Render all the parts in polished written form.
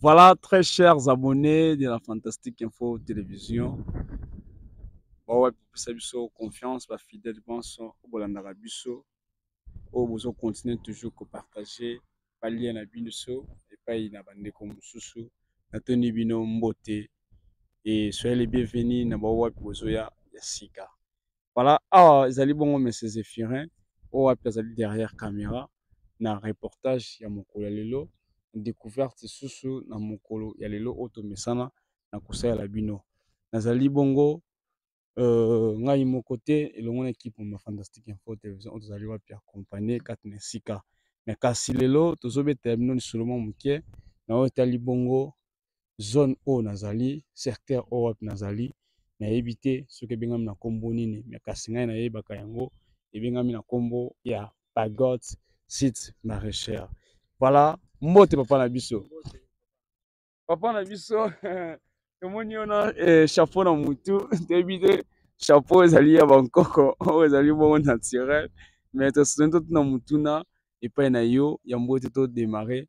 Voilà, très chers abonnés de la Fantastique Info Télévision. Bawa kopesa biso confiance, ba fidèle banso bolandaka biso oyo bozo continuer toujours ko partager ba lien na biso epai na bandeko mosusu. Natondi bino mbote et soyez les bienvenus na bawa wapi bozoya ya sika. Voilà, awa ezali bongo monsieur Zéphirin oyo wapi azali derrière caméra na reportage ya mokolo ya lelo, découverte lisusu na mokolo ya lelo oyo tomesana na kosalela bino. Nazali bongo ngai moko te elongo na ekipe ma Fantastique Info Télévision oyo tozali wapi accompagné kati na esika. Mais kasi lelo tozobetela bino lisolo mwa moke na oyo etali bongo zone oyo nazali, secteur oyo wapi nazali, nayebi te soki ebengami na nkombo nini, mais kasi ngai nayebaka yango ebengami na nkombo ya Pagode Site Maraîchère. Voilà, mbote papa na biso. Papa na biso tomoni yo na chapeau na mutu, toyebi te chapeau ezali ya bankoko oyo ezali bongo naturel, mais tosoni totuna mutuna epai na yo ya mbote to démarrer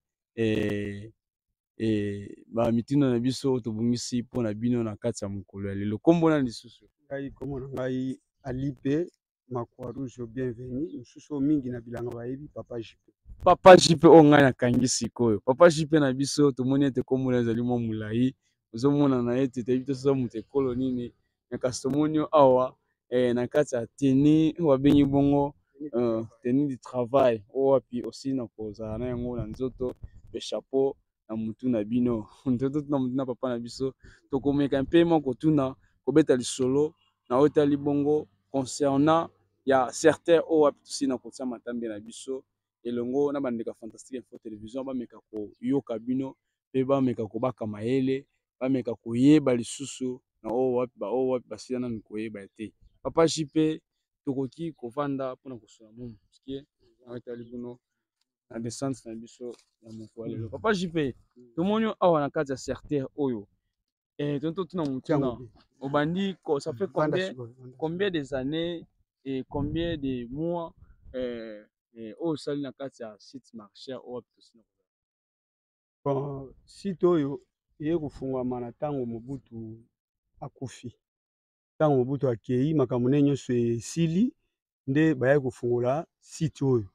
ba mituna na biso tobongisi mpo na bino na kati ya mokolo ya lelo. Kombo na lisusu? Ngai kombo na ngai Alipe Makwa Rouge, bienvenue. Mosusu oyo mingi na bilanga bayebi Papa JP. Papa JP oyo ngai nakangi sikoyo. Papa JP na biso tomoni ete kombo na ezali mwa molai, ozomona na ete toyebi te soki moto ekolo nini, mais kasi tomoni yo awa na kati ya tenue oyo babengi bongo tenue du travail oyo wapi osili na kozala na yango na nzoto pe chapeau na mutu na bino. Totuna mutu na papa na biso, tokomeka mpe mwa kotuna kobeta lisolo na oyo etali bongo concernant ya secteur oyo wapi tosili na kotia matambe na biso elongo na bandeko ya Fantastique Info Télévision, bameka koyoka bino mpe bameka kobaka mayele, bameka koyeba lisusu na oyo wapi ba oyo wapi basila nanu koyeba te. Papa JP, tokoki kovanda mpona kosola mwa moke na oyo etali bino na descente na biso ya mokolo ya lelo. Papa JP, tomoni awa na kati ya secteur oyo totuna motuna obandi ko, ça fait combien des années et combien de mois oyo osali na kati ya site maraîchère oyo wapi tosina? Bon, site oyo eye kofungwama na ntango Mobutu akufi. Ntango Mobutu akei, makambo ne nyonso esili, nde bayaki kofungola site oyo.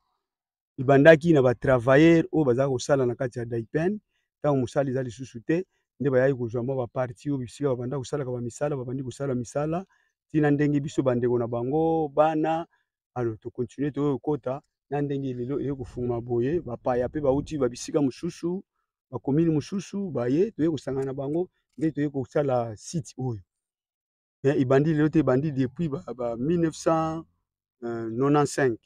Ebandaki na ba travailleurs oyo bazalaki kosala na kati ya Daipen. Ntango mosala eza lisusu te, nde bayaki kozwa mwa ba partie oyo bisika babanda kosalaka ba misala, babandi kosala misala ntina ndenge biso bandeko na bango bana. Alors tocontinue toyo kokota na ndenge lelo eye kofungwama boye, bapaya mpe bauti ba bisika mosusu, ba commune mosusu baye, toye kosangana na bango nde toye kosala site oyo. Mais ebandi lelo te, ebandi depuis ba 1995.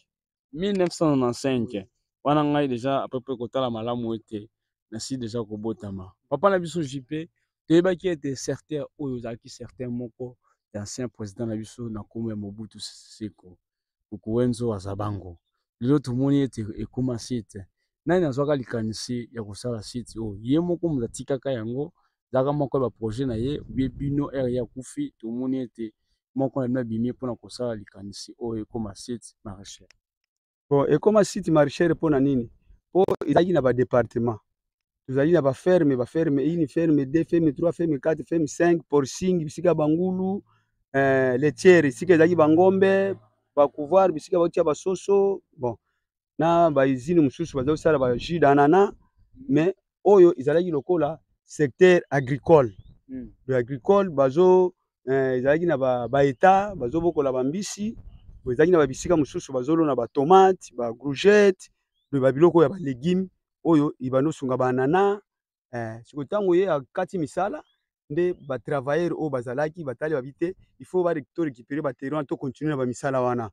1995 wana ngai déjà à peu près kotala malamu ete nasi déjà kobotama. Papa na biso JP, toyebaki ete secteur oyo ozalaki secteur moko ya ancien président na biso na kombo ya Mobutu Sese Seko Kuku Azabango. Lelo tomoni ete ekoma site. Nani azwaka likanisi ya kosala site oyo? Ye moko moto atikaka yango, ezalaka moko ya ba projet na ye, ubie bino ere ye akufi, tomoni ete moko na bino abimi mpona kosala likanisi oyo ekoma site maraîchère. Bon, ekoma site maraîchère mpona nini? Po ezalaki na ba département, tozali na ba ferme, ba ferme 1, ferme 2, ferme 3, ferme 4, ferme 5, porcing bisika bangulu, laitière esika ezalaki bangombe, ba couvoir bisika batia basoso, bon na ba usine mosusu baza kosala ba jus d'ananas, mais oyo ezalaki lokola secteur agricole. Le agricole bazo ezalaki na ba état bazobokola bambisi, ezalaki na ba bisika mosusu bazolona ba tomate, ba courgette, ba biloko ya ba légumes oyo ebandi kosunga ba ananas. Sikoyo ntango ye akati misala nde ba travailleurs oyo bazalaki batali babi te, il faut to récupérer ba terrain, to continuer na ba misala wana.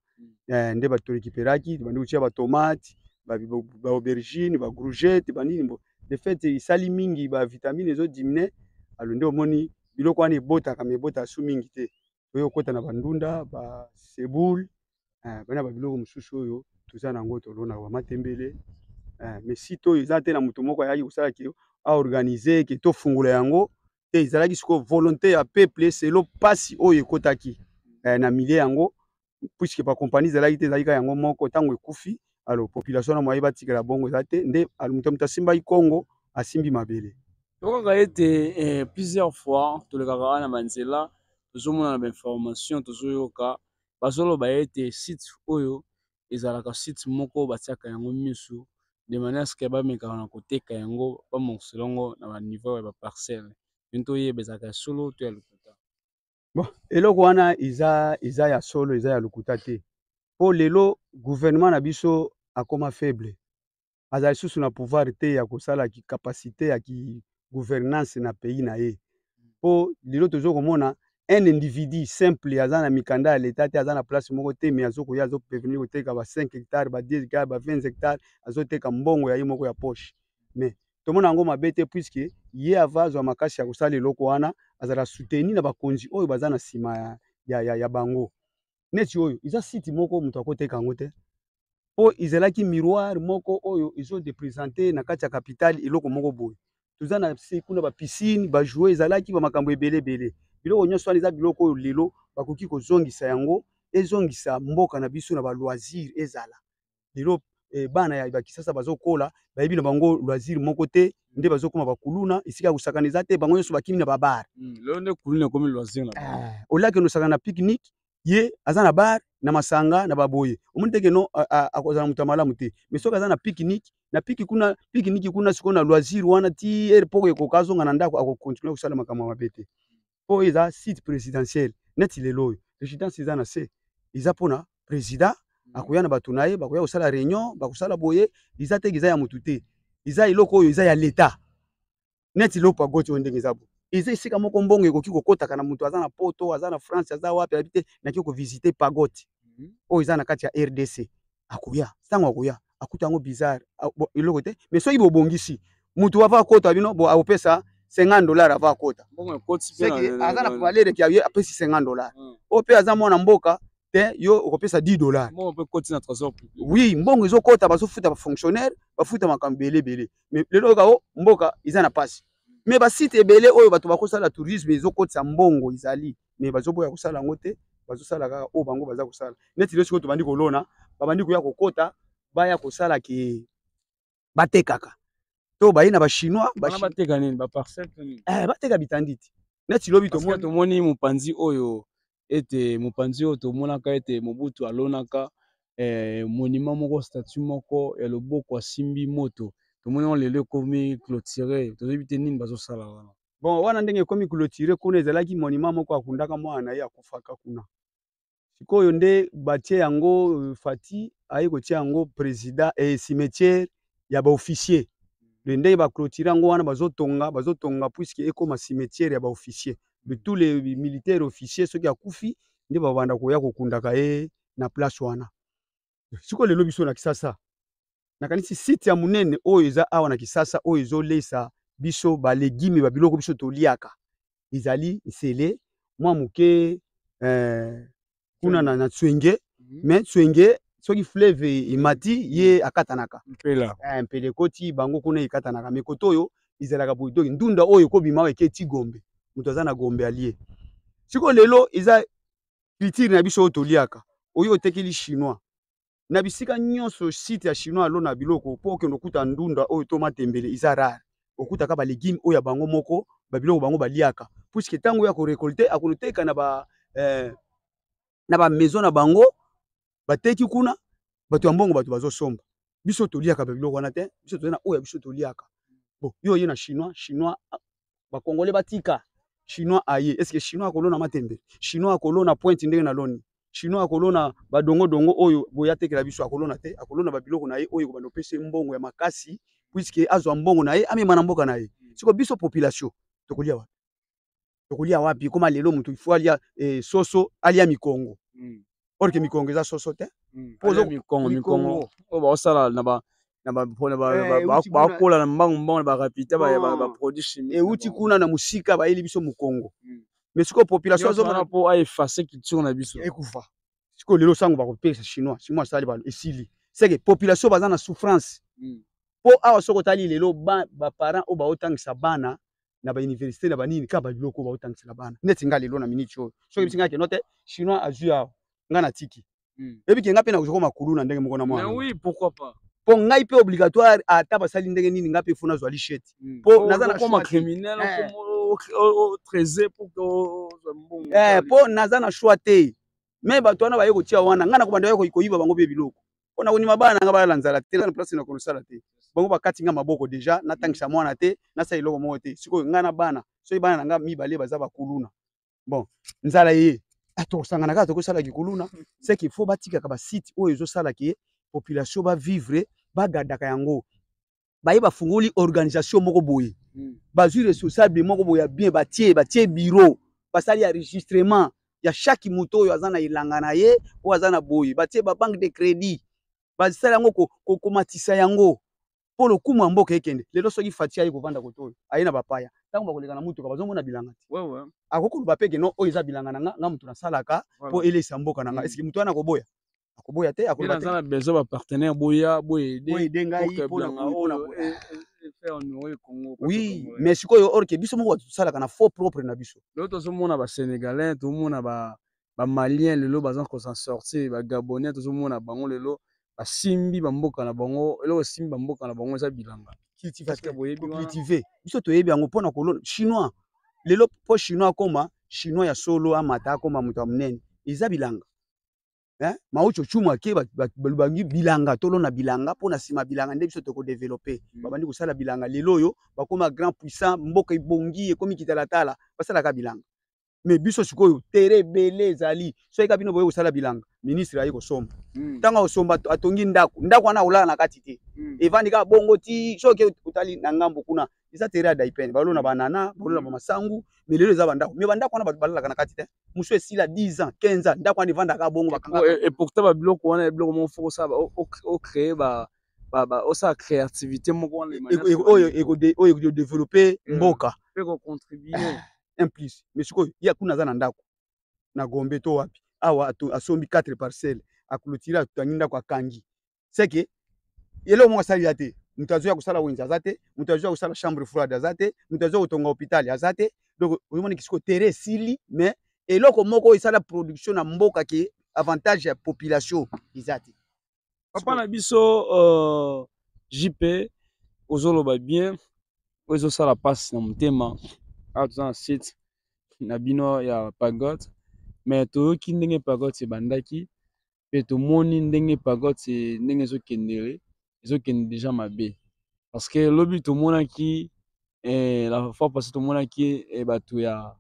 Nde bato récupéraki, bandi kotia ba tomate, ba aubergine, ba courgette, banini. Bo de fait esali mingi ba vitamine ezodiminuer. Alors nde omoni biloko wana ebotaka, mais ebotaka su mingi te. Toye kokota na bandunda, ba seboule, bana ba biloko mosusu oyo toza nango, tolonaka ba matembele. Mais site oyo eza te na moto moko ayaki kosala ke aorganiser ke tofungola yango te. Ezalaki sikoyo volonté ya peuple selo mpasi oyo ekotaki na milieu yango, puisque bakompagnie ezalaki te, ezalaki kaka yango moko. Ntango ekufi, alors population na moye batikala bongo eza te, nde moto asimbaki Kongo asimbi mabele. Tokaka ete plusieurs fois tolekaka wana banzela, tozomona na bainformation, tozoyoka bazoloba ete site oyo ezalaka site moko batiaka yango misu de manière ce que bamekaka na koteka yango, bamorceler yango na baniveau ya baparcelle. Nini toyeba, ezalaka ya solo to ya lokuta? Bon, eloko wana eza ya solo, eza ya lokuta te, mpo lelo gouvernement na biso akoma faible, azala lisusu na pouvoir te ya kosala capacité ya ki gouvernance na pays na ye. Mpo lelo toza komona un individu simple, aza na mikanda ya leta te, aza na place moko te, mais azokoya, azoprevenir koteka ba 5 hectare, ba 10 hectare, ba 20 hectare, azoteka mbongo ya ye moko ya poche. Mais tomona yango mabe te, puisque ye ava azwa makasi ya kosala eloko wana, azala soutenu na bakonzi oyo baza na nsima ya bango. Neti oyo eza site moko moto akoteka yango te, mpo ezalaki miroir moko oyo ezoreprésenter na kati ya capitale eloko moko boye. Toza na se kuna, bapiscine, bajeux, ezalaki bamakambo ebele ebele. Biloko nyonso wana eza biloko oyo lelo bakoki kozongisa yango, ezongisa mboka na biso na baloisir. Ezala lelo bana ya bakisasa bazokola, bayebi na bango loisir moko te, nde bazokoma bakuluna. Esika ya kosakana eza te, bango nyonso bakimi na babar. Lelo nde kuluna ekomi loisir na bango. Oliaki osakana na pique-nique, ye aza na bar na masanga na baboye. Omoni teke no akozala moto ya malamu te. Mais soki aza na pique-nique, na piki kuna, pique-nique kuna, sikoyo na loisir wana ti heure poko ekoka, azonga na ndako, akocontinuer kosala makambo ya mabe te. Mpo oyo eza site présidentiel. Neti lelo oyo résidence eza na se, eza mpona président akoya na bato na ye, bakoya kosala réunion, bakosala boye. Eza teke eza ya motu te, eza eloko oyo eza ya leta. Neti lopo agoti oyo, ndenge eza boye, eza esika moko mbongo ekoki kokotaka na moto aza na Poto, aza na France, aza wapi, ayebi te naki kovisiter pagode oyo eza na kati ya RDC, akoya. Ntango akoya, akuta yango bizarre, eloko te. Mais soki bobongisi, motu ava akota bino bo akopesa 50 $ ava akota, aza na valeur ya ye, apesi 50 $. Oyo mpe aza mwana mboka te, yo okopesa 10 $. Oui, mbongo ezokota, bazofuta bafonctionnaire, bafuta makambo ebele ebele. Mais lelo oyoka o mboka eza na pasi, mais basite ebele oyo bato bakosala tourisme, ezokotisa mbongo, ezali, mais bazoboya kosala yango te. Bazosala kaka oyo bango baza kosala. Neti lelo sikoyo tobandi kolona, babandi koya kokota, baya kosala ke batekaka to baye na bachinois. Bateka nini? Baparcelle to nini? Bateka bitandi ti neti lobi. Tomoni, tomoni mopanzi oyo ete, mopanzi oyo tomonaka ete Mobutu alonaka monument moko, statue moko ya loboko asimbi moto. Tomoni yango lelo ekomi clôturé, toyebi te nini bazosala wana. Bon, wana ndenge ekomi clôturé kuna, ezalaki monument moko akundaka mwana na ye, akufaka kuna. Sikoyo nde batie yango, Fati aye kotia yango président cimetière ya baofficier. Le ndenge baclôturer yango wana, bazotonga, bazotonga puisque ekóma cimetière ya baofficier de tous les militaires, officiers. Soki akufi, nde babanda koya kokundaka ye na place wana. Sikoyo lelo biso na Kisasa, nakanisi site ya monene oyo eza awa na Kisasa, oyo ezolesa biso balégumes, babiloko biso toliaka, ezali Nsele mwa moke kuna na Tswenge. Mais Tswenge, soki fleuve emati, ye akatanaka. Mpela. Mpela ekoti bango kuna, ekatanaka. Mais kote oyo ezalaka boye, donc ndunda oyo ekobima awa eke ti Gombe, moto aza na Gombe alie. Sikoyo lelo eza culture na biso oyo toliaka, oyo otekeli chinois na bisika nyonso. Site ya chinois alona biloko, mpo okende okuta ndunda oyo to matembele, eza rare. Okutaka balégume oyo ya bango moko, babiloko bango baliaka, puisque ntango oyo akorécolter, akonoteka na bamaison na bango. Bateki kuna, bato ya mbongo, bato bazosomba. Biso toliaka babiloko wana te, biso toza na oyo ya biso toliaka. Bon, yo oye na chinois, chinois, bakongole batika, chinois aye, est ce que chinois akolona matembele? Chinois akolona pointe ndenge naloni? Chinois akolona badongodongo oyo boye atekela biso? Akolona te. Akolona babiloko na ye oyo ekobanda opesa ye mbongo ya makasi, puisque azwa mbongo na ye, amema na mboka na ye. Siko biso population tokolia wapi? Tokolia wapi? Koma lelo moto ifo alia soso, alia mikongo, or que mikongo eza soso te. Mikongo, mikongo oyo baosala na ba bakola na mbangu mbangu na barapita, baproduit chimique. Euti kuna na mosika, bayeli biso mokongo. Mais sikoyo population azomona mpo aeffacer culture na biso. Ekufa. Sikoyo lelo sango bakopesa chinois, chinois asali balo, esili. Seke population baza na souffrance, mpo awa soki otali lelo, baparent oyo baotangisa bana na bauniversité na banini, kaka babiloko oyo baotangisela bana. Neti nga lelo na miniti oyo, soki ebisi nga keno te, chinois azwi awa, nga na tiki, eyebi ke nga mpe nakozwa makulu na ndenge moko na mwana. Oui, pourquoi pas? Mpo ngai mpe obligatoire, ata basali ndenge nini, ngai mpe faut nazwa lichete. Mpo naza na choix criminel, trésor pour que ozwa mbongo. Mpo naza na choix te. Me bato wana baye kotia wana, ngai nakobanda ye koyiba bango mpe biloko mpo na kondima bana nanga balala nzala te na place na konosala te. Bango bakati nga maboko déjà, natangisa mwana te, nasala eloko moko te. Sikoyo ngai na bana, soki bana na nga mibale baza bakuluna, bon, nzala ye, tokosangana kaka, tokosala kikuluna. C'est qu'il faut batikaka basite oyo ezosala ke population bavivre, bagardaka yango. Baye bafungoli organisation moko boye, bazwi responsable moko boye ya bien, batie bureau, basali enregistrement ya chaque moto oyo aza na elanga na ye, oyo aza na boye, batie babanque de crédit, basala yango, komatisa yango mpo lokumu ya mboka ekende. Lelo soki Fatshi aye kovanda kote oyo, aye na bapaya, ntango bakoleka na mutuka, bazomona bilanga te. Akoki koloba mpe ke non, oyo eza bilanga na nga, nga moto nasalaka mpo elesa mboka na nga. Eske moto wana akoboya? Akoboya te, akoloba. Naza na besoin bapartenaire, boya boaider. Boaider ngai mpona. Oui, mais sikoyo or ke biso moko bato tosalaka na fonds propre na biso. Lelo tozomona Basénégalais, tozomona Bamalien, lelo baza kosan sortir, Bagabonais, tozomona bango lelo basimbi bamboka na bango. Eloko esimbi bamboka na bango eza bilanga. Cultiver, biso toyebi yango mpona kolona. Chinois lelo, mpo Chinois akoma Chinois ya solo, amata, akoma moto ya monene, eza bilanga. Mao Tse-tung ake, balobaki bilanga, tolona bilanga mpona nsima bilanga nde biso tokodévelopper. Babandi kosala bilanga, lelo oyo bakóma grand puissant, mboka ebongi, ekomi kitalatala, basalaka bilanga. Mais biso sikoyo terrain ebele ezali. Soki ka bino boye kosala bilanga, ministre aye kosomba. Ntango akosomba, atongi ndako, ndako wana akolala na kati te, evandi kaka bongo ti. Soki otali na ngambo kuna, eza terrain ya Daipene, balona banana, balona bamasangu, mais lelo eza bandako. Mais bandako wana bato balalaka na kati te. Mosu esila 10 ans, 15 ans, ndako wana evandaka bongo, bakanga. Et pourtant babiloko wana, biloko moko faut kosala, ocréer, osala créativité moko wana. Oyo ekodévelopper mboka. Mpe kocontribuer. Un plus. Mais sikoyo ye kuna aza na ndako na Gombe to wapi awa, asombi 4 parcelle, aclôturer, atangi ndako, akangi, c'est que eloko moko asali ya te. Moto azoya kosala wenze aza te, moto azoya kosala chambre froide aza te, moto azoya kotonga hôpital aza te. Donc ozomona sikoyo terrain esili, mais eloko moko oyo esala production na mboka ke avantage ya population eza te. Papa na biso JP, ozoloba bien. Oyo ezosala mpasi na motema, awa toza na site na bino ya Pagot, mais toyoki ndenge Pagot ebandaki, mpe tomoni ndenge Pagot ndenge ezokendele, ezokende déjà mabe, parce que lobi tomonaki, la fois passée tomonaki bato ya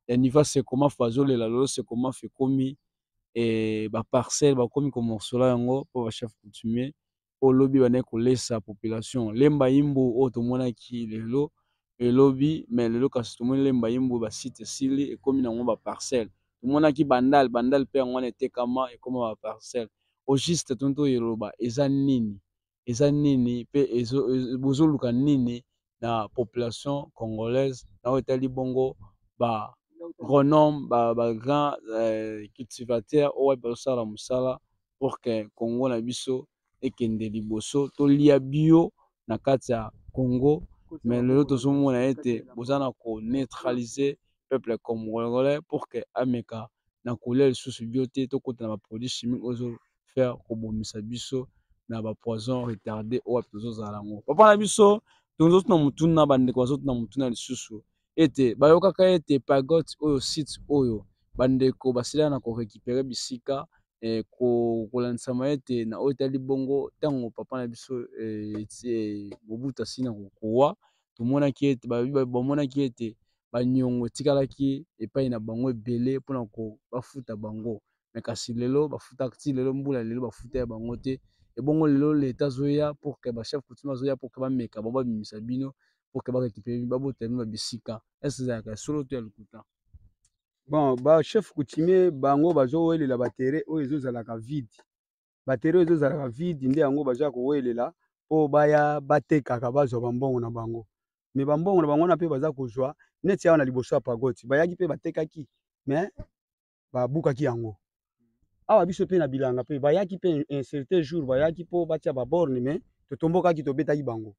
niveau Sekomaf bazolela. Lelo Sekomaf ekomi baparcelle, bakomi komorceler yango mpo bachef coutumier oyo lobi bandaki kolesa population. Lemba Imbu oyo tomonaki lelo elobi, mais lelo kasi tomoni Lemba Imbu basite esili, ekomi nango baparcelle. Tomonaki Bandal, Bandal mpe yango wana etekama, ekóma baparcelle. Au juste toni toyeloba eza nini, eza nini mpe bozoluka nini na population congolaise na oyo etali bongo ba agronome, bagrand cultivateur oyo bazosala mosala pour que Congo na biso ekende liboso, tolia bio na kati ya Congo? Mais lelo tozomona ete boza na koneutraliser peuple congolais pour que ameka na kolia lisusu bio te, tokota na baproduit chimique oyo ezofaire kobomisa biso na bapoison retardé oyo wapi tozozala yango. Papa na biso, tozotuna motuna, bandeko bazotuna motuna lisusu ete bayokaka ete Pagot oyo, site oyo, bandeko basila na korécupérer bisika, kolandisama ete na oyo etali bongo ntango papa na biso Mobutu asili na kokowa, tomonaki ete bamonaki ete baniongo etikalaki epai na bango ebele mpona bafuta bango. Me kasi lelo bafuta ti lelo, mbula lelo bafuta ya bango te. Ebongo lelo leta azoya pour que bachef coutumier azoya pour que bameka bango, babimisa bino pour que barécupérer, babota bino babisika. Ese ezalaka ya solo to ya lokuta? Bon, bachef coutumier bango bazowelela baterrain oyo ezozalaka vide. Baterrain oyo ezozalaka vide nde yango bazoya kowelela mpo baya batekaka, bazwa bambongo na bango. Me bambongo na bango wana mpe baza kozwa neti awa na liboso ya Pagoti, bayaki mpe batekaki, mais babukaki yango. Awa biso mpe na bilanga mpe bayaki mpe un certain jour, bayaki mpo batia baborne, mais totombokaki, tobetaki bango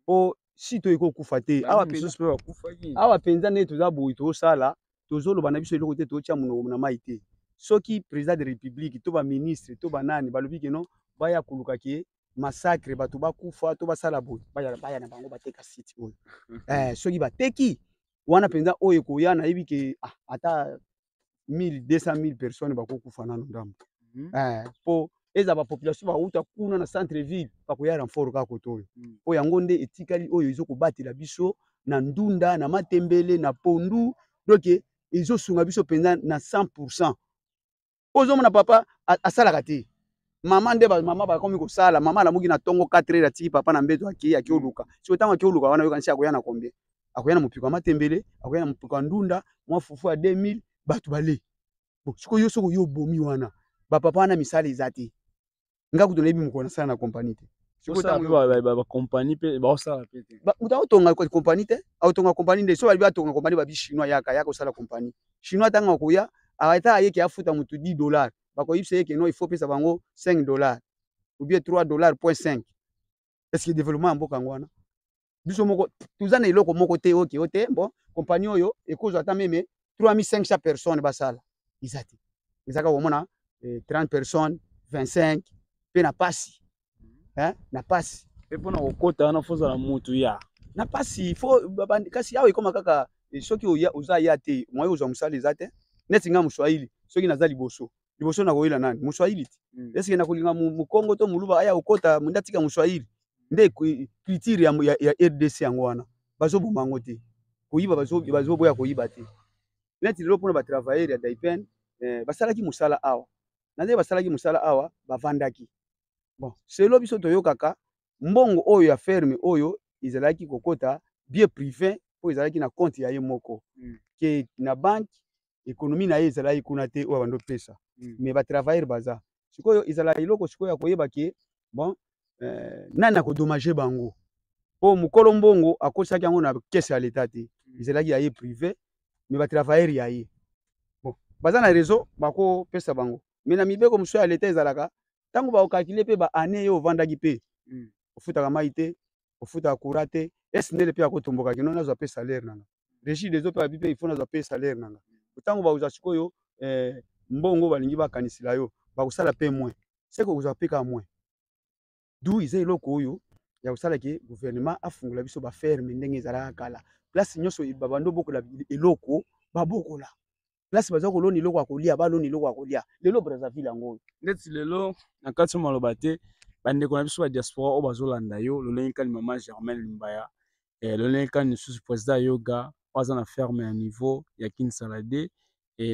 mpo si toyei kokufa te awa. Misusu mpe bakufaki. Awa mpenza ndenge toza boye, tozosala, tozoloba na biso eloko te, totia monoko na mai te. Soki président de République to baministre to banani balobi ke non, baya koluka ke. Massacre, bato bakufa to basala boye, baya, baya na bango bateka site oyo. Soki bateki wana mpenza, oyo ekoya, nayebi ke ata 1000, 200 000 personnes bakokufa nano ndambo. Po eza bapopulation bauta kuna na centre ville, bakoya renfort kaka kote oyo. Po yango nde etikali oyo ezokobatela biso na ndunda, na matembele, na pondu. Donc ezosunga biso mpenza na 100. Ozomona, papa asalaka te, mama nde mama bakomi kosala. Mama alamuki na ntongo 4 heures, atiki papa na mbeto, akei, akei oluka. Soki ntango akei oluka wana, yokanisi akoya na combien? Akoya na mopiko ya matembele, akoya na mopiko ya ndunda, mwa fufu ya 2000, bato bale. Bon, sikoyo yo, soki oyo obomi wana bapapa wana, misala eza te. Nga kutu nayebi mokolo nasala na kompani te. Bakompani mpe baosala mpe te. Moto aotonga kompani te, aotonga kompani nde so balobi atonga kompani, babi Chinois yaka, yaka osala kompani. Chinois ntango akoya, ata ayeki, afuta motu 10 dollars, bakoyebisa ye ke non, il faut pesa bango 5 dollars ou bien 3 dollars point 5. Est ce que développement ya mboka yango wana? Biso moko toza na eloko moko te. Oke o te, bon, kompani oyo ekozwa ata même 3500 personnes basala, eza te. Eza kaka komona 30 personnes, 25, mpe na pasi, hein, na pasi. Mpe mpona kokota wana, fozala mutu ya Na pasi fo. Kasi awa ekóma kaka soki oza ya te, moye ozwa mosala eza te. Neti nga Moswahili, soki naza liboso liboso, nakoyela nani? Moswahili te. Eske nakolinga Mokongo to Moluba aya kokota nde atika Moswahili? Nde culture ya RDC yango wana, bazoboma yango te. Koyiba, bazoboya koyiba te. Neti lelo, mpona batravailleur ya Daipen, basalaki mosala awa, na ndenge basalaki mosala awa, bavandaki. Bon, selo biso toyokaka mbongo oyo ya ferme oyo ezalaki kokota bien privé, mpo ezalaki na compte ya ye moko ke na banque. Économie na ye ezalaki kuna te oyo bando pesa. Mais batravailleur baza sikoyo, ezala eloko sikoyo ya koyeba ke bon, nani akodédommager bango? Mpo mokolo mbongo akosaki yango na caisse ya leta te, ezalaki ya ye privé. Mais batravailleur ya ye, bon, baza na réseau, bakopesa bango. Mais na mibeko mosusu ya leta ezalaka, ntango bakocalculer mpe baannée ye ovandaki mpe ofutaka mai te, ofutaka courant te, SNEL mpe akotomboka kino nazwa mpe salaire nanga. Régie des eaux mpe abi mpe il faut nazwa mpe salaire nanga. Ntango bakozwa sikoyo mbongo balingi bakanisela yo, bakosala mpe moins, seke okozwa mpe kaka moins. Du eza eloko oyo ya kosala ke gouvernement afungola biso baferme ndenge ezalaka kala. Place nyonso babandi obokola eloko, babokola. Place baza kolona eloko ya kolia, balona eloko ya kolia. Lelo Brazzaville yango oyo. Neti lelo, na kati ya maloba te, bandeko na biso badiaspora oyo bazolanda yo, lolenge kani mama Germaine Limbaya, lolenge kani lisusu président Yoga oyo aza na ferme ya niveau ya Kinsala de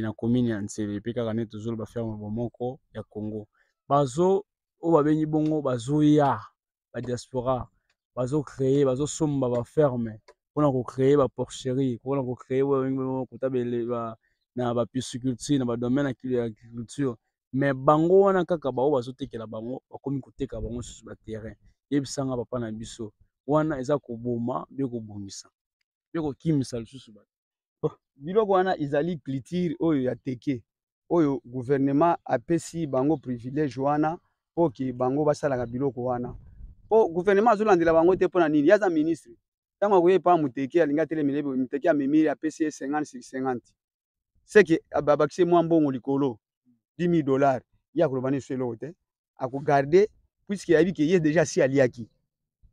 na commune ya Nsele, mpe kaka nde tozoloba ferme Bomoko ya Congo, bazo oyo babengi bongo, bazoya badiaspora, bazocréer, bazosomba baferme mpona kocréer baporcherie, mpona kocréer oyo babengi bongo kota na bapisciculture, na badomaine ya agriculture. Mais bango wana kaka bao bazotekela bango, bakomi koteka bango lisusu baterrain. Yebisanga, papa na biso, wana eza koboma mpe kobongisa mpe kokimisa lisusu bato? Biloko wana ezali culture oyo ya teke oyo gouvernement apesi bango privilège wana mpo ke bango basalaka biloko wana, mpo gouvernement azolandela bango te. Mpo na nini? Ye aza ministre, ntango akoya epa moteke, alingi atelemela ye, moteke amemi, apesi ye 50 sur 50, seke abakisi mwa mbongo likolo, 10 000 dollars. Ye akoloba nini? So eloko te, akogarder, puisque ayebi ke ye déjà si aliaki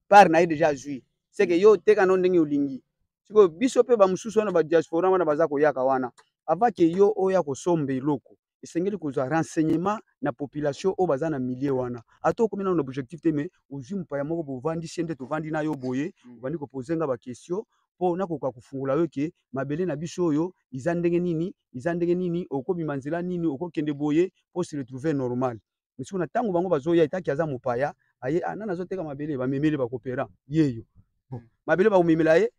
part na ye, déjà azwi. Seke yo teka no ndenge olingi. Sikoyo biso mpe bamosusu wana, badiaspora wana baza koyaka wana, avant ke yo oya kosomba eloko, esengeli kozwa renseignement na population oyo baza na milieu wana. Ata okomi nano na objectif te, mais ozwi mopaya moko, bovandisi ye nde tovandi na yo boye, obandi koposer nga baquestion mpo nakoka kofungola yo ke mabele na biso oyo eza ndenge nini, eza ndenge nini, okobima nzela nini, okokende boye mpo se retrouver normal. Mais sikoyo na ntango bango bazoya, etaki aza mopaya, aye, ah, nani azoteka mabele? Bamemeli bacoopérant yeyo. Bon, mabele bakomemela ye,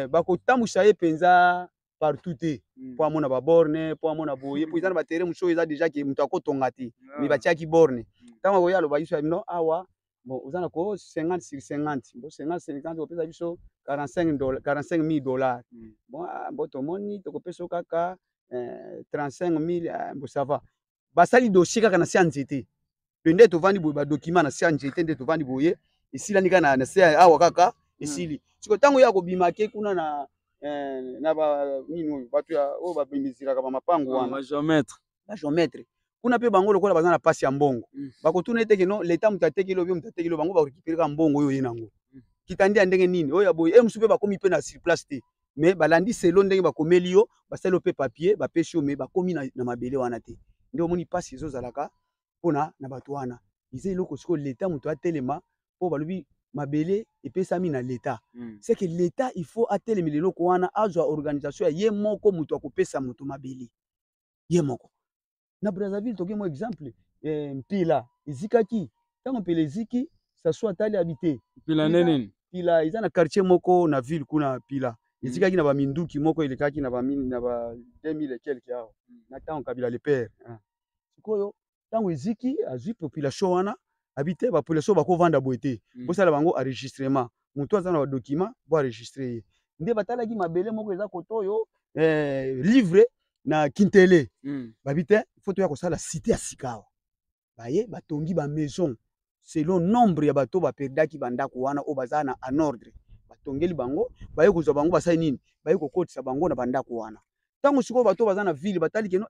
bakotambwisa ye mpenza partout te mpo amona baborne, mpo amona boye, mpo eza na baterrain mosusu oyo eza déjà ke moto akotonga te, mais batiaki borne. Ntango akoya, aloba biso no awa, bon, oza na ko 50 sur 50, bon, 50 50, opesa biso 45 dollars, 45 000 dollars. Bon, ah, bon, tomoni tokopesa yo kaka 35 000. Ah, bon, ça va. Basali dossier kaka na se ya nzete mpe nde tovandi boye, badocument na se ya nzete nde tovandi boye, esilani kaka na se awa kaka esili. Siko ntango ye akobima, ake kuna na ba nini oyo bato oyo babimisilaka bamapangu wana. Bagéomètre. Bagéomètre. Kuna mpe bango lokola baza na pasi ya mbongo, bakotuna ete ke non, leta moto atekeli oyo, moto atekeli oyo, bango bakorécupérer kaka mbongo oyo ye nango. Kitandi ya ndenge nini oyo ya boye, e mosusu mpe bakomi mpe na sur place te, mais balandi selo ndenge bakomeli yo, basali yo mpe papier, bapesi yo, mais bakomi na mabele wana te. Nde omoni mpasi ezozalaka mpona na bato wana. Eza eloko sikoyo leta moto atelema, mpo balobi mabele epesami na leta. C'est que leta, il faut atelemela eloko wana, azwa organisation ya ye moko, moto akopesa moto mabele ye moko. Na Brazzaville, toki mo exemple, mpila ezikaki. Ntango mpila eziki, Sassou atali abi te. Mpila nde nini? Mpila eza na quartier moko na ville kuna. Mpila ezikaki na baminduki moko elekaki na ba 2000 et quelque awa, na ntango Kabila le père. Sikoyo ntango eziki, azwi population wana, abi te, bapopulation bakovanda boye te, bosala bango enregistrement. Moto aza na badocument, bo enregistrer ye. Nde batalaki mabele moko eza kote oyo, livre na Kintele. Babi te, faut toya kosala cité ya sika awa. Baye batongi bamaison selon nombre ya bato baperdaki bandako wana, oyo baza na en ordre. Batongeli bango, baye kozwa bango, basali nini? Baye kokotisa bango na bandako wana. Ntango sikoyo bato baza na ville batali keno,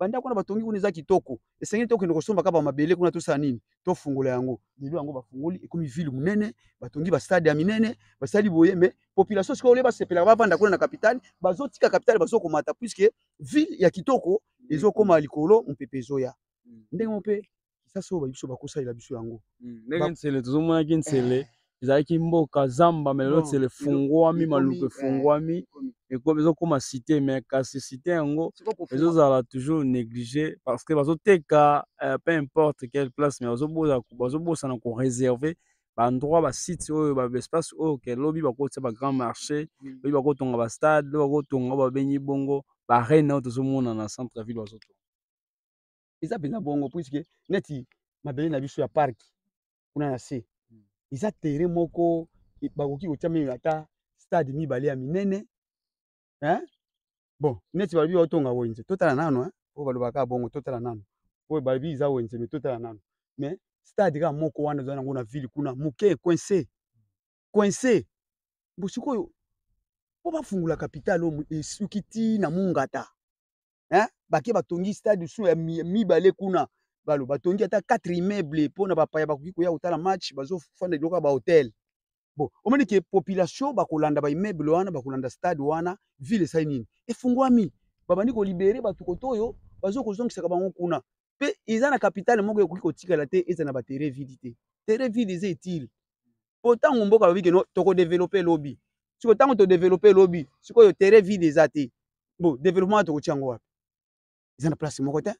bandako wana batongi kuna eza kitoko, esengeli tokende kosomba kaka bamabele kuna, tosala nini? Tofungola yango. Lelo yango bafungoli, ekomi ville monene, batongi bastade ya minene, basali boye. Mais population sikoyo olie basepelaka bavanda kuna na capitale, bazotika capitale, bazokomata, puisque ville ya kitoko ezokóma likolo, mopepe ezoya. Ndenge mo mpe Kisasa oyo biso bakosalela biso yango. Ndenge Nsele tozomonaki, Nsele ezalaki mboka zamba, mais lelo Nsele efungwami, Maluku efungwami, ezokóma cité. Mais kasi cité yango ezozala toujours négligé, parce que bazoteka peu importe quelle place, mais bazobosana koréserver baendroit, basite oyo, baespace oyo ke lobi bakotia bagrand marché, lobi bakotonga bastade, lobi bakotonga babengi bongo baarène oyo tozomona na centre ville bazotonga. Eza mpenza bongo, puisque neti mabele na biso ya parc kuna na se, eza terrain moko bakoki kotia même ata stade mibale ya minene, hein? Bon, neti balobi baotonga wenze, totala nano, oyo balobaka bongo, totala nano. Oyo balobi eza wenze, mais totala nano. Mais stade kaka moko wana eza nango na ville kuna moke, coincé, coincé. Bo sikoyo mpo bafungola capitale oyo esuki ti na Mungata, hein? Bake batongi stade su ya mibale kuna, balo batongi ata 4 immeuble mpona bapaya bakoki koya kotala match, bazofanda biloko ya bahotel. Bon, omoni ke population bakolanda baimmeuble wana, bakolanda stade wana. Ville esali nini? Efungwami, babandi kolibérer bato kote oyo bazokozongisaka bango kuna. Mpe eza na capitale moko ekoki kotikala te eza na baterrain vide te. Terrain vide eza utile, po ntango mboka balobi keno tokodévelopper lobi, sikoyo ntango todévelopper lobi, sikoyo terrain vide eza te. Bon, développement wana tokotia yango wapi? Eza na place moko te.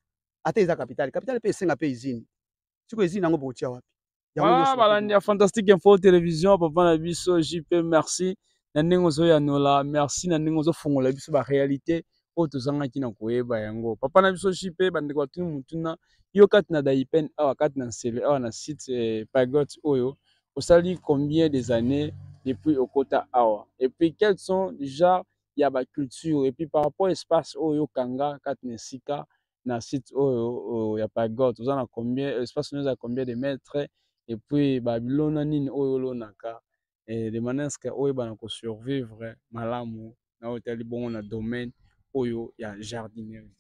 Ata eza capitale, capitale mpe esenga mpe usine. Sikoyo usine yango bokotia wapi? Voilà, balandi ya Fantastique Info Télévision, papa na biso JP, merci na ndenge ozoyanola, merci na ndenge ozofongola biso baréalité oyo tozangaki na koyeba yango. Papa na biso JP, bandeko batuni motuna: yo kati na Daipen awa, kati na Nsele awa, na site Pagot oyo, osali combien des années depuis okota awa? Et puis quels sont genre ya baculture? Et puis par rapport espace oyo okanga kati na esika na site oyo ya Pagot, oza na combien espace oyo? Eza combien de mètres? Et puis babilona nini oyo olonaka de manière ce que oyebana kosurvivre malamu na oyo etali bongo na domaine oyo ya jardinerie?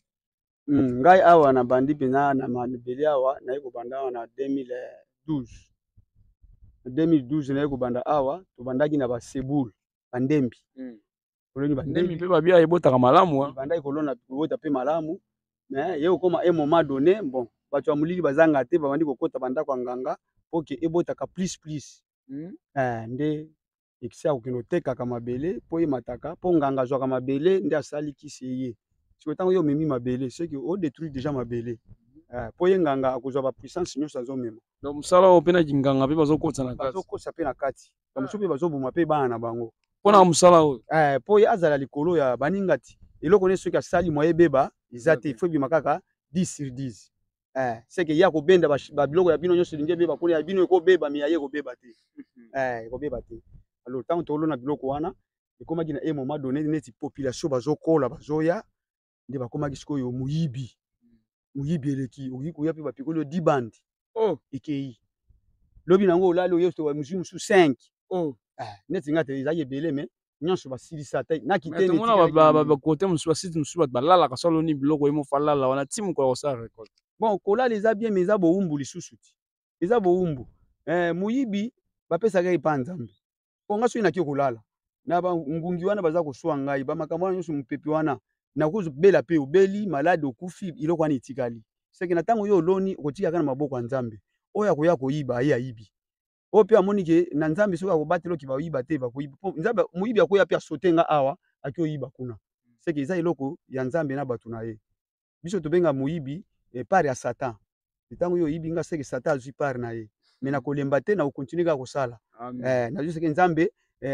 Ngai awa nabandi mpenza na mabele awa, naye kobanda awa na 2012. 2012 naye kobanda awa. Tobandaki na baseboule, bandembi. Oloni bandembi mpe babia ebotaka malamu. Bandaki kolona, kobota mpe malamu. Mais ye kokóma un moment donné, bon, bato ya molili bazanga te, babandi kokɔta bandako ya nganga mpo ke ebotaka plus plus. Nde ekisi ya kokende otekaka mabele mpo emataka, mpo nganga azwaka mabele nde asali kisi eye. Sikoyo ntango yo omemi mabele, soki odétruire déjà mabele, mpo ye nganga akozwa bapuissance nyonso azomema. Donc mosala oyo mpe na kinganga mpe bazokotisa na kati? Bazokotisa mpe na kati. Bamosusu mpe bazoboma mpe bana na bango. Mpona mosala oyo? Mpo ye azala likolo ya baninga ti eloko ne soki asali mwa ebeba eza te, faut ebima kaka 10 sur 10. Seke ye akobenda babiloko ya bino nyonso elingi ebeba kuna, ya bino ekobeba, mais ya ye ekobeba te, ekobeba te. Alors ntango tolona biloko wana, ekomaki na un moment donné, neti population bazokola, bazoya, nde bakomaki sikoyo moyibi. Moyibi eleki, okoki koya mpe bapikoli yo 10 bande. Ekei lobi nango, olali, oye mozwi mosusu 5. Neti nga te, ezalaki ebele, mais nyonso basilisa te. Nakite. Bakote mosusu, basite mosusu, bato balalaka so aloni biloko, ye moko alala wana ti mokolo akosala récolte. Bon, kolala eza bien, mais eza bowumbu lisusu ti. Eza bowumbu. Eh, moyibi bapesaka ye epa Nzambe. Po nga soki nake kolala na bangungi wana baza koswa ngai, bamakambo wana nyonso, mopepe wana, nakozobela mpe obeli malade, okufi, eloko wana etikali. Seke na ntango yo oloni, okotikaka na maboko ya Nzambe. Oyo akoya koyiba, aye ayibi. Oyo mpe amoni ke na Nzambe soki akobatela oki bayiba te, bakoyiba. Po Nzambe, moyibi akoya mpe asote nga awa, aki oyiba kuna. Seke eza eloko ya Nzambe na bato na ye. Biso tobenga moyibi part ya Satan. Ntango yo oyibi nga, seke Satan azwi part na ye. Mais nakolemba te, na kocontinue kaka kosala. Nazwi seke Nzambe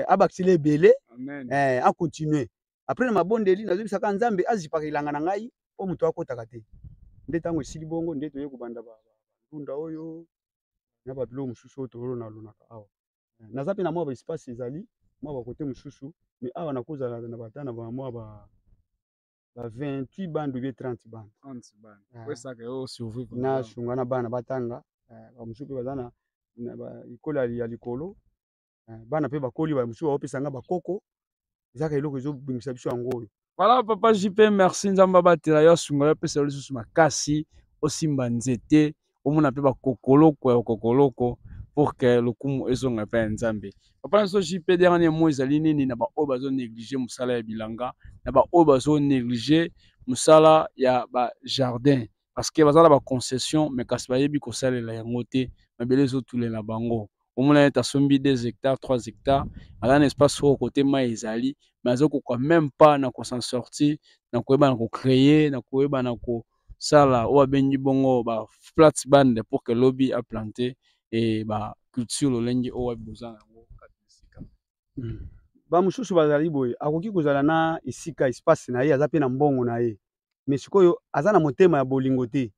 abakisela ebele, acontinue. Après na mabondeli nazobisaka Nzambe azipaka elanga na ngai mpo moto akotaka te. Nde ntango esili bongo nde toye kobanda bandunda oyo na babiloko mosusu oyo tolonalonaka awa. Naza mpe na mwa baespace, ezali mwa bakote mosusu, mais awa nakozala na bata na bamwa ba 28 bande ou bien 30 bande. 30 bande. Opesaka yo survivre. Nasunga na bana batanga, bamosusu mpe baza na ekolo ya likolo, bana mpe bakoli, bamosusu baopesa nga bakoko. Ezaka eloko ezobimisa biso yango oyo. Voilà, papa JP, merci. Nzambe abatela yo, asunga yo, apesa yo lisusu makasi, osimba nzete, omona mpe bakokoloko ya bakokoloko pour que lokumu ezonga epai ya Nzambe. Papa na biso JP, dernier mot ezali nini na baoyo bazonéglige mosala ya bilanga, na baoyo bazonéglige mosala ya bajardin, parce que baza na baconcession mais kasi bayebi kosalela yango te, mabele ezotulela bango? Omona neti asombi 2 hectares, 3 hectares, aza na espace oyo kote mai ezali, mais azokoka même pas na kosan sortir, na koyeba na kocréer, na koyeba na kosala oyo abengi bongo ba plate bande pour que lobi aplante e baculture lolenge oyo wapi boza na yango kati na esika. Bamosusu bazali boye, akoki kozala na esika, espace na ye, aza mpe na mbongo na ye, mais sikoyo aza na motema ya bolingo te.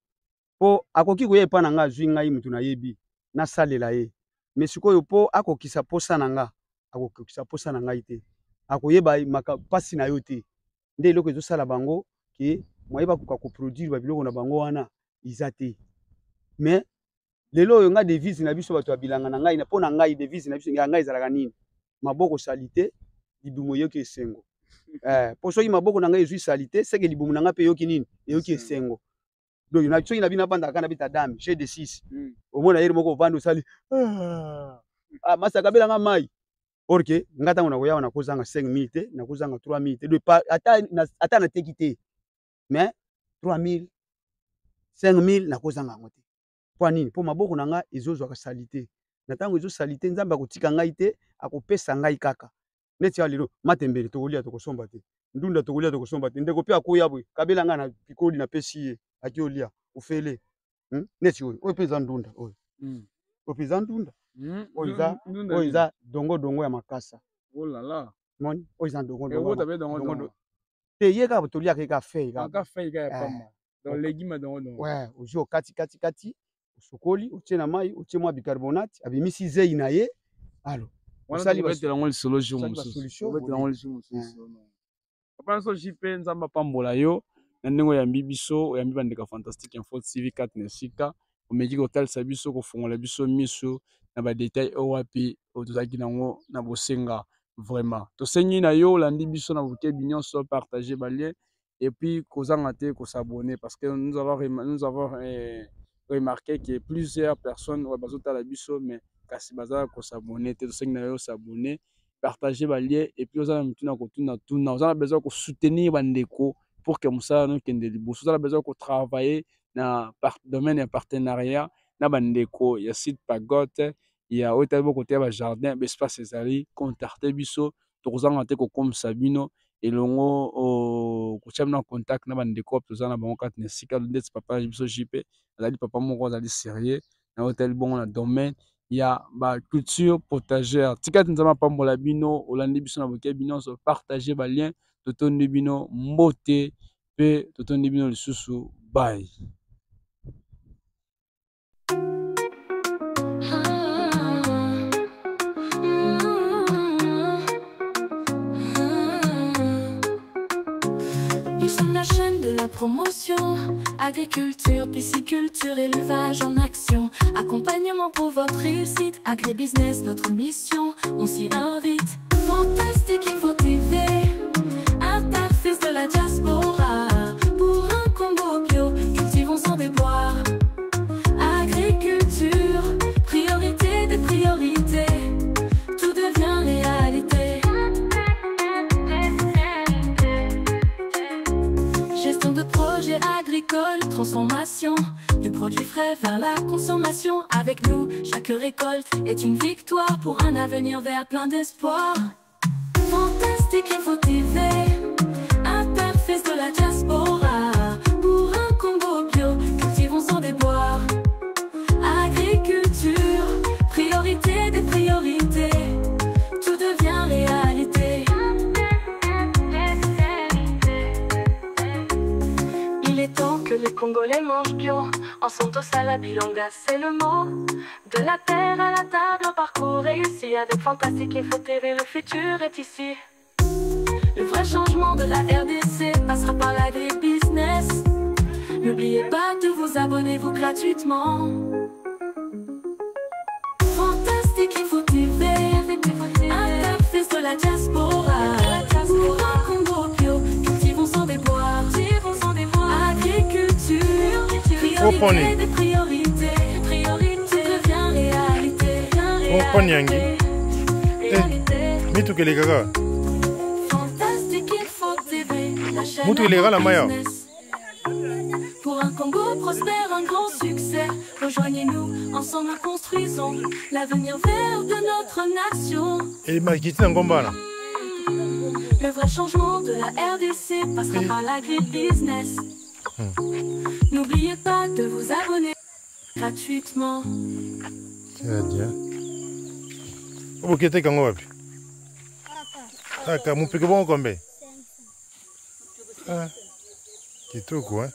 Mpo akoki koya epai na nga, azwi ngai motu nayebi nasalela ye, mais sikoyo mpo akokisa posa na nga, akokokisa posa na ngai te, akoyeba mpasi na yo te. Nde eloko ezosala bango ke moye bakoka koproduire babiloko na bango wana eza te. Mais lelo oyo nga, devise na biso bato ya bilanga na ngai, mpo na ngai devise na biso ya ngai ezalaka nini? Maboko saleté, libumu eyoki esengo. Mpo soki maboko na ngai ezwi saleté, seke libumu na ngai mpe eyoki nini? Eyoki esengo. Donc na soki na bino abandaka kaka na beta dame jeu de 6, omona yeri moko ovandi osali, ah, masaka abelanga mai, or ke nga ntango nakoyawa nakozanga 5000 te, nakozanga 3000 te. Donc ata nateki te, mais 3000, 5000 nakozanga yango te. Mpo nini? Mpo maboko na nga ezozwaka saleté. Na ntango ezosali te, Nzambe akotika ngai te, akopesa ngai kaka. Neti ya lelo, matembele tokolia, tokosomba te. Ndunda tokolia, tokosomba te. Ndeko mpe akoya boye, kabela ngai na pikoli, napesi ye, aki olia ofele. Neti oyo, oyo mpe eza ndunda oyo. Oyo mpe eza ndunda. Oyo eza, oyo eza dongo dongo ya makasa. Oh là là. Moni oyo eza dongo dongo. Dongo te, ye kaka toliaka ye kaka feuille. Kaka feuille kaka ya pamba. Donc légume dongo dongo. Ouais, ozwi okati kati kati, osokoli, otie na mai, otie mwa bicarbonate, abimisi zei na ye. Alo. Osali yango lisolo jour mosusu. Obetela yango jour mosusu. Papa na biso JP, Nzambe apambola yo na ndenge oyambi biso, oyambi bandeko ya Fantastique Info TV kati na esika omeki kotalisa biso, kofongola biso miso na badetail oyo wapi oyo tozalaki nango na bosenga. Vraiment tosengi na yo olandi biso na bokebi nyonso, partage balien et puis kozanga te kosabonner, parce que nous avons remarqué que plusieurs personnes oyo bazotala biso mais kasi baza kosabonner te. Tosengi na yo osabonner, partager balien, et puis oza na mituna kotuna tuna, oza na besoin kosoutenir bandeko pour que mosala no ekende liboso, oza na besoin kotravailler na domaine ya partenariat na bandeko ya site Pagote ya oyo etali bokote ya bajardin, baespace ezali, contacte biso. Tokozanga te kokomisa bino elongo, kotia bino na contact na bandeko oyo toza na bango kati na esika. Ndeti papa na biso JP azali papa moko azali sérieux na oyo etali bongo na domaine ya baculture potagère. Tika ti Nzambe apambola bino olandi biso na bokebi nyonso, partage balien. Totondi bino mbote mpe totondi bino lisusu. Bye. Nous sommes la chaîne de la promotion. Agriculture, pisciculture, élevage en action. Accompagnement pour votre réussite. Agribusiness, notre mission. On s'y invite. Fantastique Info TV. Interface de la diaspora. Pour un Congo bio, cultivons sans déboire. transformation, du produit frais vers la consommation. Avec nous, chaque récolte est une victoire pour un avenir vert plein d'espoir. Fantastique Info TV, interface de la diaspora. Pour un Congo bio, cultivons sans déboire. Agriculture, priorité des priorités, tout devient réalité. Il est temps que les Congolais mangent bio. En Santosala Bilanga, c'est le mot. De la terre à la table, un parcours réussi. Avec Fantastique Info TV, le futur est ici. Le vrai changement de la RDC passera par l'agribusiness. N'oubliez pas de vous abonner vous gratuitement. Fantastique Info TV, interface de la diaspora. Pour un Congo bio, cultivons sans déboire. Agriculture, priorité des priorités. Tout devient réalité. Oponi yangi. Réalité. Mituka elekaka. Fantastique Info TV, la chaîne Mutu elekaka na mai awa. business. Pour un Congo prospère, un grand succès. Rejoignez-nous, ensemble construisons l'avenir vert de notre nation. Emakiti na ngomba wana. Le vrai changement de la RDC passera par l'agribusiness. N'oubliez pas de vous abonner gratuitement. Oboki eteka yango wapi? Kaka mopiko bongo kombe. Ah, kitoko hein.